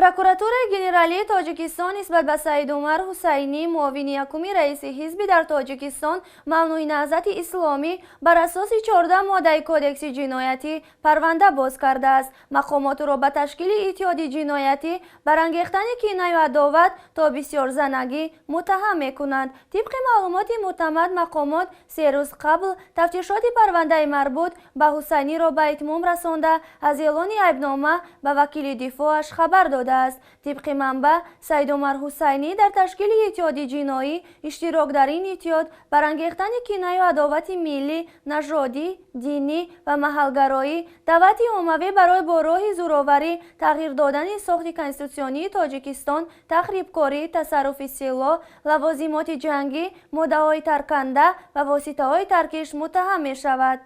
Прокуратураи Генералии Тоҷикистон нисбат ба Саидумар Ҳусайнӣ, муовини якуми раиси ҳизби дар Тоҷикистон мамнӯи Наҳзати Исломӣ, бар асоси 14 моддаи Кодекси ҷиноятӣ парванда боз кардааст. Мақомот ӯро ба ташкили иттиҳоди ҷиноятӣ, барангехтани кинаю адоват то бисёрзанагӣ муттаҳам мекунанд. Тибқи маълумоти мӯътамад мақомот, 3 рӯз қабл тафтишоти парвандаи марбут ба Ҳусайниро ба итмом расонда, аз эълони айбнома ба вакили дифоъаш хабар додааст. Тибқи манбаъ, Саидумар Ҳусайнӣ дар ташкили иттиҳоди ҷиноӣ, иштирок дар ин иттиҳод, барангехтани кинаю адовати миллӣ, нажодӣ, динӣ ва маҳалгароӣ, даъвати оммавӣ барои бо роҳи зӯроварӣ тағйир додани сохти конститутсионии Тоҷикистон, тахрибкорӣ, тасарруфи силоҳ, лавозимоти ҷангӣ, моддаҳои тарканда ва воситаҳои таркиш муттаҳам мешавад.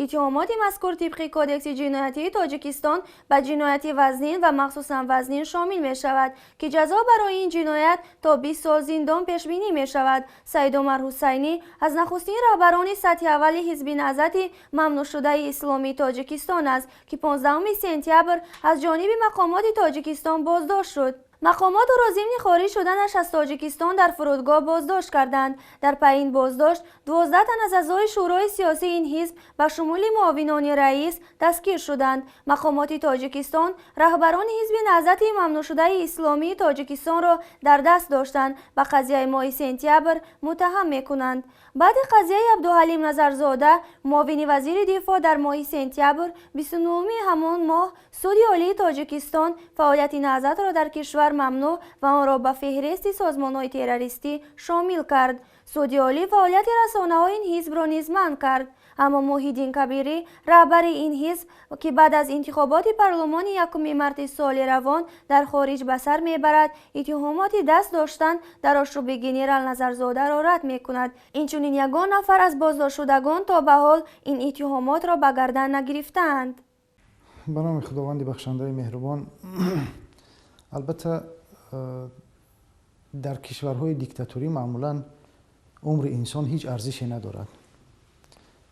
Иттиҳомоти мазкур тибқи Кодекси ҷиноятии Тоҷикистон ба ҷинояти вазнин ва махсусан вазнин шомил мешавад, ки ҷазо барои ин ҷиноят то 20 сол зиндон пешбинӣ мешавад. Саидумар Ҳусайнӣ аз нахустин раҳбарони сатҳи аввали Ҳизби Наҳзати мамнӯъшудаи Исломии Тоҷикистон аст, ки 15 сентябр аз ҷониби мақомоти Тоҷикистон боздошт шуд. Мақомот ӯро зимни хориҷ шуданаш аз Тоҷикистон дар фурудгоҳ боздошт карданд. Дар пайи ин боздошт 12 тан аз аъзои шӯрои сиёсии ин ҳизб, ба шумули муовинони раис, дастгир шуданд. Мақомоти Тоҷикистон раҳбарони Ҳизби Наҳзати мамнӯъшудаи Исломии Тоҷикистонро дар даст доштанд, ба қазияи моҳи сентябр муттаҳам мекунанд. Баъди қазияи Абдуҳалим Назарзода, муовини вазири дифоъ, дар моҳи сентябр, 29-уми ҳамон моҳ, Суди Олии Тоҷикистон фаъолияти Наҳзатро дар кишвар мамнӯъ ва онро ба феҳристи созмонҳои террористӣ шомил кард. Суди Олӣ фаъолияти расонаҳои ин ҳизбро низ манъ кард. Аммо Муҳиддин Кабирӣ, раҳбари ин ҳизб, ки баъд аз интихоботи парлумони 1 марти соли равон дар хориҷ ба сар мебарад, иттиҳомоти даст доштан дар ошӯби генерал Назарзодаро рад мекунад. Инчунин ягон нафар аз боздоштшудагон то ба ҳол ин иттиҳомотро ба гардан нагирифтаанд. Ба номи Худованди бахшандаи меҳрубон. Албатта, дар кишварҳои диктаторӣ маъмулан умри инсон ҳеҷ арзише надорад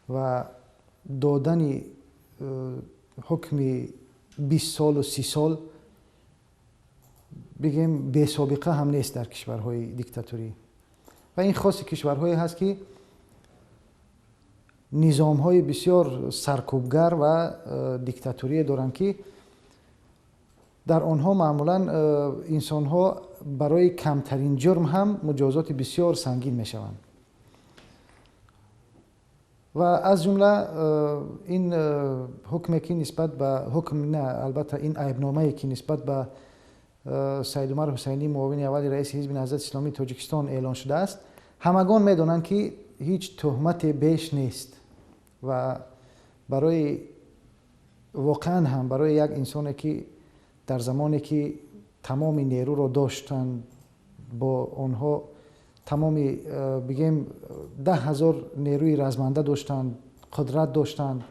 ва додани ҳукми 20 солу 30 сол, бигем, бесобиқа ҳам нест дар кишварҳои диктаторӣ. Ва ин хоси кишварҳое ҳаст, ки низомҳои бисёр саркӯбгар ва диктаторие доранд, ки дар онҳо маъмулан инсонҳо барои камтарин ҷурм ҳам муҷозоти бисёр сангин мешаванд. Ва аз ҷумла ин ҳукме, ки нисбат ба, ҳукм на, албатта, ин айбномае, ки нисбат ба Саидумар Ҳусайнӣ, муовини аввали раиси Ҳизби Наҳзати Исломии Тоҷикистон, эълон шудааст, ҳамагон медонанд, ки ҳеҷ туҳмате беш нест. Ва барои воқеан ҳам барои як инсоне, ки дар замоне ки тамоми нерӯро доштанд, бо онҳо тамоми, бигем, 10 000 нерӯи разманда доштанд, қудрат доштанд,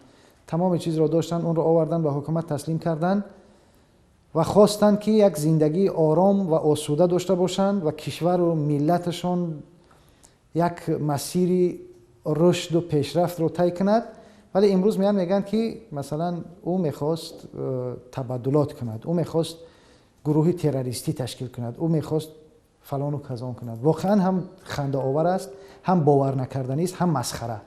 тамоми чизро доштанд, онро оварданд, ба ҳукумат таслим карданд ва хостанд, ки як зиндагии ором ва осуда дошта бошанд ва кишвару миллаташон як масири рушду пешрафтро тай кунад. Вале имрӯз меянд, мегӯянд, ки масалан ӯ мехост табаддулот кунад, ӯ мехост гурӯҳи террористӣ ташкил кунад, ӯ мехост фалону казон кунад. Воқеан ҳам хандаовар аст, ҳам боварнакарданист, ҳам масхара.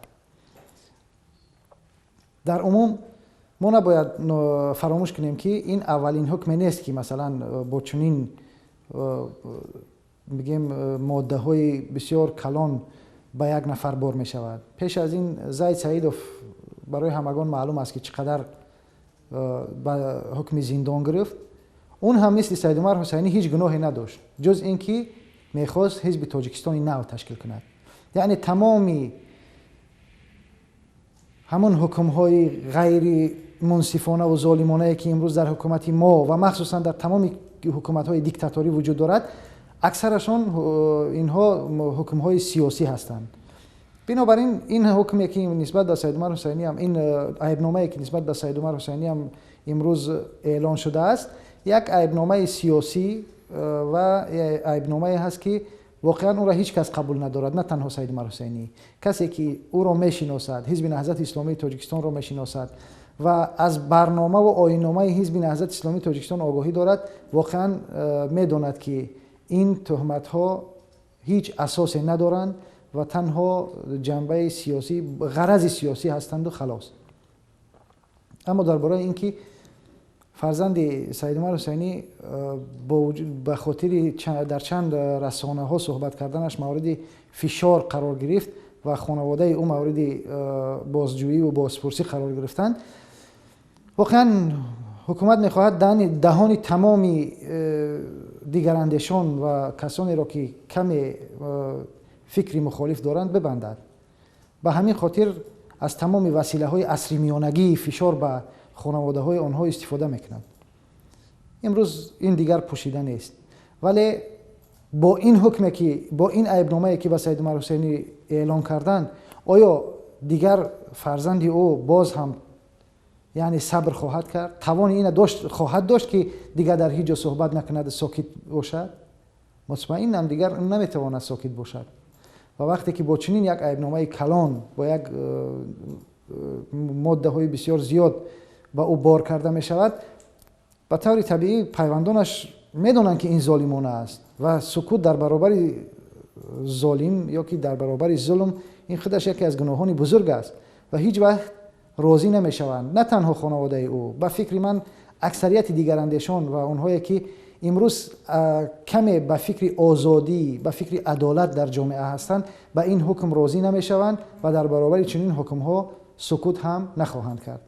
Дар умум мо набояд фаромӯш кунем, ки ин аввалин ҳукме нест, ки масалан бо чунин, бигем, моддаҳои бисёр калон ба як нафар бор мешавад. Пеш аз ин Зайд Саидов, барои ҳамагон маълум аст, ки чӣ қадар ба ҳукми зиндон гирифт. Он ҳам мисли Саидумар Ҳусайнӣ ҳеҷ гуноҳе надошт, ҷуз ин ки мехост Ҳизби Тоҷикистони нав ташкил кунад. Яъне тамоми ҳамон ҳукмҳои ғайри мунсифона ва золимонае, ки имрӯз дар ҳукумати мо ва махсусан дар тамоми ҳукуматҳои диктаторӣ вуҷуд дорад, аксарашон инҳо ҳукмҳои сиёсӣ ҳастанд. Бинобар ин ин ҳукме, ки нисбат ба Саидумар Ҳусайнӣ ҳам, ин айбномае, ки нисбат ба Саидумар Ҳусайнӣ ҳам имрӯз эълон шудааст, як айбномаи сиёсӣ ва айбномае ҳаст, ки воқеан ӯро ҳеҷ кас қабул надорад, на танҳо Саидумар Ҳусайнӣ. Касе, ки ӯро мешиносад, Ҳизби Наҳзати Исломии Тоҷикистонро мешиносад. Ва аз барнома ва оинномаи Ҳизби Наҳзати Исломии Тоҷикистон огоҳӣ дорад, воқеан медонад, ки ин туҳматҳо ҳеҷ асосе надоранд ва танҳо ҷанбаи сиёсӣ, ғарази сиёсӣ ҳастанду халос. Аммо дар бораи ин ки фарзанди Саидумар Ҳусайнӣ ба хотири дар чанд расонаҳо суҳбат карданаш мавриди фишор қарор гирифт ва хонаводаи ӯ мавриди бозҷӯӣ ва бозпурсӣ қарор гирифтанд, воқеан ҳукумат мехоҳад даҳони тамоми дигарандешон ва касонеро, ки каме фикри мухолиф доранд, бибандад. Ба ҳамин хотир аз тамоми василаҳои асри миёнагии фишор ба хонаводаҳои онҳо истифода мекунанд. Имрӯз ин дигар пӯшида нест, вале бо ин ҳукме, ки бо ин айбномае, ки ба Саидумар Ҳусайнӣ эълон карданд, оё дигар фарзанди ӯ боз ҳам, яъне, сабр хоҳад кард, тавони ина хоҳад дошт, ки дигар дар ҳеҷ ҷо суҳбат накунад, сокит бошад? Мутмаинам, дигар наметавонад сокит бошад. Ва вақте ки бо чунин як айбномаи калон, бо як моддаҳои бисёр зиёд ба ӯ бор карда мешавад, ба таври табиӣ пайвандонаш медонанд, ки ин золимона аст ва сукут дар баробари золим ё ки дар баробари зулм ин худаш яке аз гуноҳони бузург аст ва ҳеҷ вақт розӣ намешаванд. На танҳо хонаводаи ӯ, ба фикри ман, аксарияти дигарандешон ва онҳое, ки имрӯз каме ба фикри озодӣ, ба фикри адолат дар ҷомеа ҳастанд, ба ин ҳукм розӣ намешаванд ва дар баробари чунин ҳукмҳо сукут ҳам нахоҳанд кард.